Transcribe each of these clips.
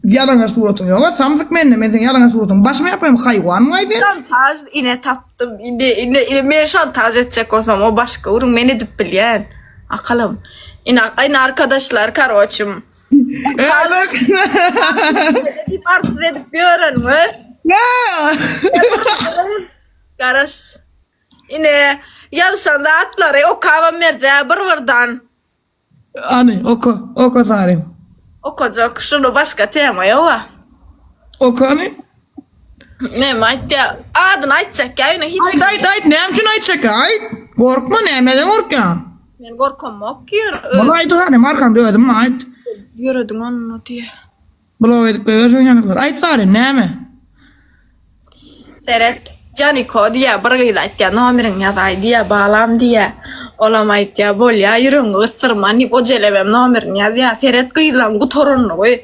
Ýalaňaç suratyň ýoga samsyk mende men seň ýalaňaç suratyňy başyma ýapaýyn haýwanmyňaý sen. Şantaž ine tapdym ine ine ine men şantaž etjek bolsam o başga gürrüň men edip bilýän akalym ine ine arkadaşlar karoçim diýip arsyz edip ýöreniňiz garaş ine ýazyşan zatlary okabam berjä bir birdan. Any, oka, oka Sarym. Okajak, şuny başga tema ýoga. Oka any. Näme aýtýa? Adyny aýtjak ýa ýöne hiç. Aýt, aýt, aýt, näme üçin aýtjak ýa? Aýt. Gorkma, nämeden gorkýaň? Men gorkamok ki. Bul aýt Sarym, arkaňda özüm aýt. Ýörediň ony diýe. Blok edip goýber şoň ýanyklar. Aýt Sary, näme? Seret, Janiko diýýär, bir gyz aýtýar, nomeriňi ýazaý diýýär, balam diýýär. Olam aýtýar, bolýar, ýüregiňi gysdyrman diýip, o jelebem nomerini ýazýar. Seret, gyzlaň gutaranlygy.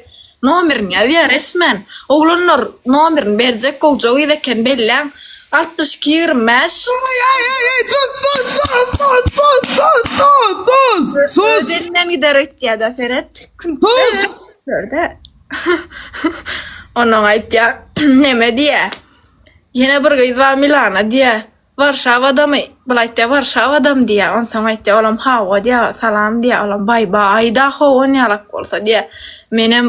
Nomerini ýazýar resmen. Oglanlar, nomerini berjek gowja gyz eken, belläň. 62 25. Aý aý aý aý sus sus sus sus sus sus sus sus sus. Öz elinden gider öýtýär-de, seret. Sus. Görde. Ondan aýtýar, neme diýýär. Ýene bir gyz bar Milana diýýär. Warşawadamy? Bul aýtýar, Warşawadamy diýýär. Onsoň aýtýar, olam hawa diýýär, salam diýýär, olam baý-ba, aýda how onýalak bolsa diýýär. Menem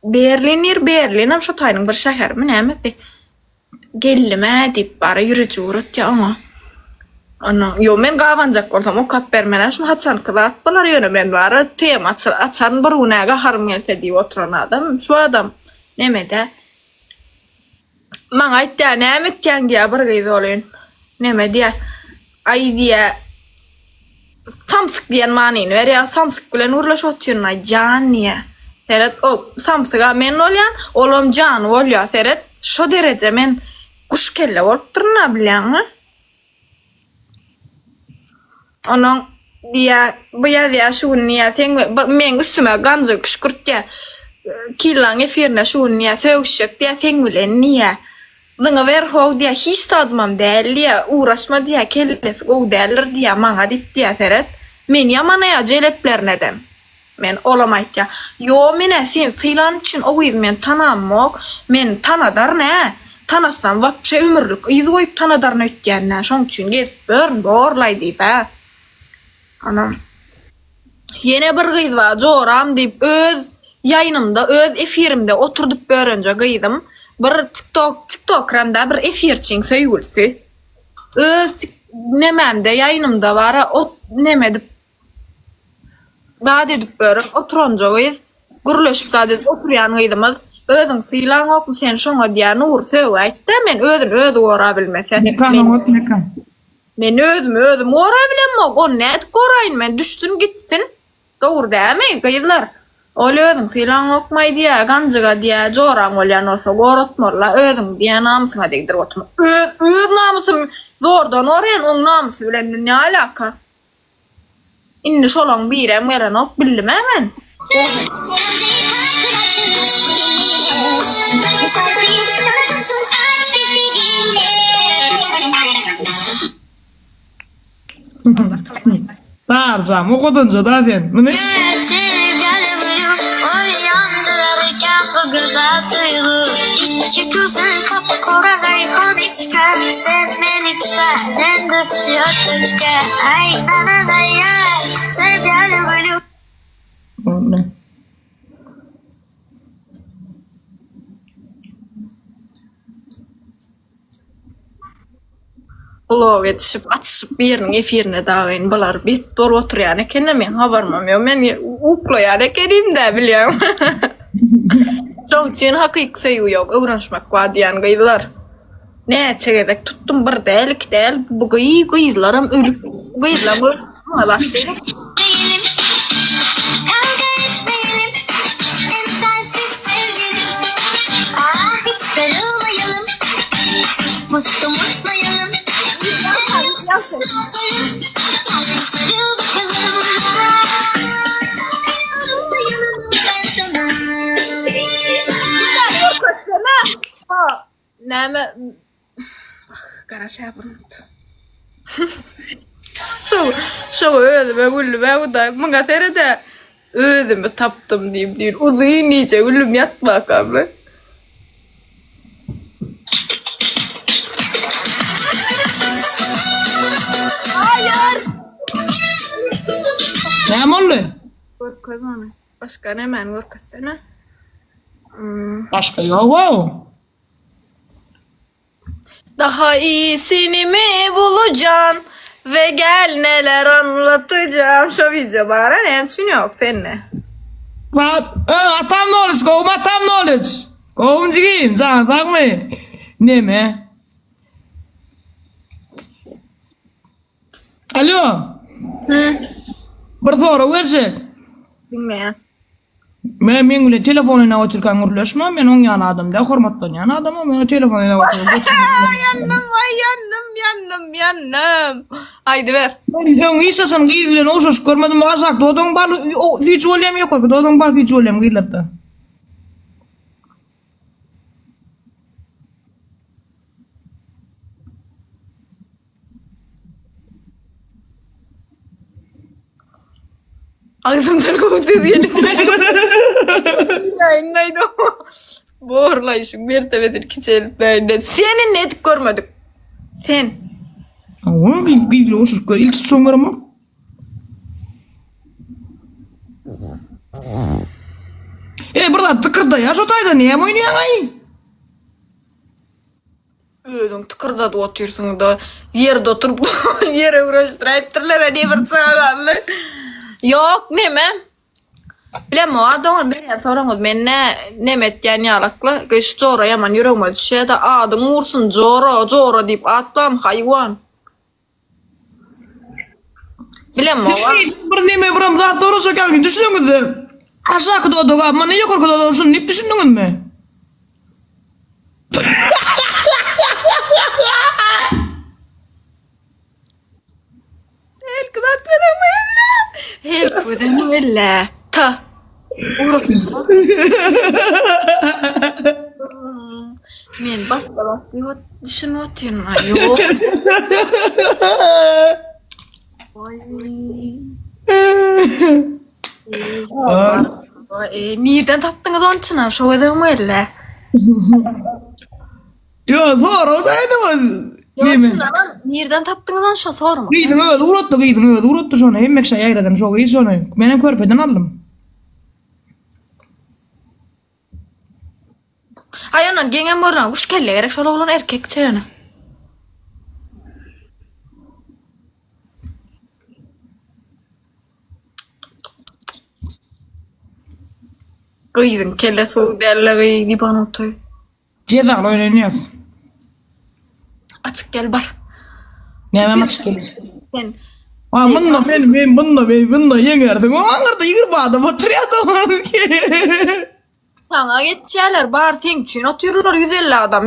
Berlin diýr, Berlinem şo taýynyň bir şäherimi nämesi. Geldim-ä diýip, bara ýüreji ugratýar oňa. Ondan, ýok, men gabanjak bolsam okap bermen-ä, şuny haçanky zat bolar, ýöne men bara tema açaryn bir gün-ä gaharym gelse diýip oturan adam, şu adam neme-dä. Maňa aýtýar, näme etýäň diýýär bir gyz welin. Neme diýýär, aý diýýär, Samsyk diýen manyny berýär. Samsyk bilen gürleşip otyryn-aý, jan diýýär. Seret, o samsyga men bolýan, olam jany bolýar. Seret, şo dereje men guş kelle bolupdyryn-a, bilýäňmi? Onuň diýýär, bu ýazýar şu gün diýýär, seň meň üstüme ganjygy küşkürtýär. Killaň efirinde şu gün diýýär, sögüşjek diýýär seň bilen diýýär. Zyňyber how diýýä hiç zadymam däl diýýä ugraşma diýýä kellesi gowy däldir diýýä maňa diýip diýýä seret meni ýamanaýa jeleplerinedem men olam aýtýa ýo menä seni sylan üçin o gyzy men tanamok men tanadaryn ä tanasam wapşe ömürlik yz goýup tanadaryn öýtýän nä şoň üçin gezip ýörün borlaý diýip ä anam. Ýene bir gyz bar joram diýip öz ýaýnymda öz efirimde oturdyp ýörenje gyzym bir tiktok tiktokram däl bir efirçiň söýgülisi öz tik nemämde ýaýnymda bara ot neme edip zat edip ýören oturanja gyz gürleşip zat edip oturýan gyzymyz özüň sylaňokmy sen şoňa diýýär Nury sögäýtdä men özüni özi gorabilmese Mekan oňat mekan. Men özümi özüm gorabilemok, ony nädip goraýyn men, düşsün gitsin. Dogry dälmi, gyzlar? Ol özüň sylaňokmaý diýýä, ganjyga diýýä, joraň bolýan bolsa goratmalyla özüňi diýýä, namysyňa degdirip oturma. Öz öz namysym zordan goraýan, oň namysy bilen ne alaka? Indi şolaň birem gelenok, bildim-ä men. Sarjam owadanjada sen. Muny Boldy. Blog edişip, atyşyp biriniň efirine dagyn bular bet bolup oturýan ekenler, meň habarymam ýok. Men uklaýan ekenim-dä bilýäňmi. Şoň üçin hakyky söýgi ýok, öwrenişmek bar diýýän gyzlar. Näçe gezek tutdum, bir däl, iki däl, bu gyzlaram ölüp, gyzlam ölüp, maňa zat diýdi. Näme Garaşa bir minut. Şu şu özüme güldüm ä hudaý. Muňa serede. Özümi tapdym diýip düýn uzyn gije gülüm ýatmakamly. Haýyr! Näme boldy? Görkez ony. Başga nämäni görkezsene. Hmm. Başga ýok-ow. Daha iyisini mi bulacan ve gel neler anlatacağım. Şo video bara näme üçin ýok sende? Bak, ö, atam Knowledge, gowmy atam Knowledge? Gowmy jigim, jan sagmy? Neme? Alo. Hı. Bir sorag berjek. Diňleýän. Men meň bilen telefon oýnap otyrkaň gürleşme, men oň ýaly adam däl, hormatlanýan adamam, men telefon oýnap otyrkam. Ýandym, waý ýandym, ýandym, ýandym. Aýdyber. Men öň hiç haçan gyz bilen ogşaşyp görmedim, aşak dodagyň bal süýji bolýamy, ýokarky dodagyň bal süýji bolýamy gyzlarda? Agzymdan gowy söz geldi. Borlaýşyň mertebesini kiçelip bende. Seni ne edip görmedik. Sen. Oňa gyz gyz bilen oşuryp gör. İlk tutuşan göremok. E bir zat tykyrdaýar şo taýda näme oýnaýaň aý? Özüň tykyrdadyp otyrsyň-da, ýerde oturyp ýere üreşdiräýipdirler-ä nebir çagany. Ýok, neme? Bilemok-a dogan berýän soragyňyz men nä neme etýän ýalakla, şu jora ýaman ýüregime düşýä-de, adyň gursun jora, jora diýip at barmy haýwan. Bilemok. Siz bir neme biram zat soraşak ýaly düşüneňizde. Aşaky dodaga, mana ýokarky dodaga şuny diýip düşündiňizmi? Helki zat gözüm welle. Helki gözüm welle. Ta. Men başga zat diýip düşünip otyryn. Ýok. Oý. Nirden tapdyňyz ony çynam şo gözüm welle. Ýok, sorag daýdymyz. Ýok, çynam nirden tapdyňyz ony şo sorma. Gyzyň özi ugratdy, gyzyň özi ugratdy şony. Hemme kişä ýaýradan şo gyz şony. Menem körpeden aldym. Aý ondan geňem görünen guş kelle gerek şol oglan erkekçe ýöne. Gyzyň kelle suw dälle gyz ýybanoty. Jezaly oýun oýnaýas. Açyk gel bar. Näme açyk gel? Sen. A munda men men munda men munda ýeňerdiň. O aňyrda 20 adam oturýar. Saňa geçýärler bar seň üçin otyrlar 150 adam.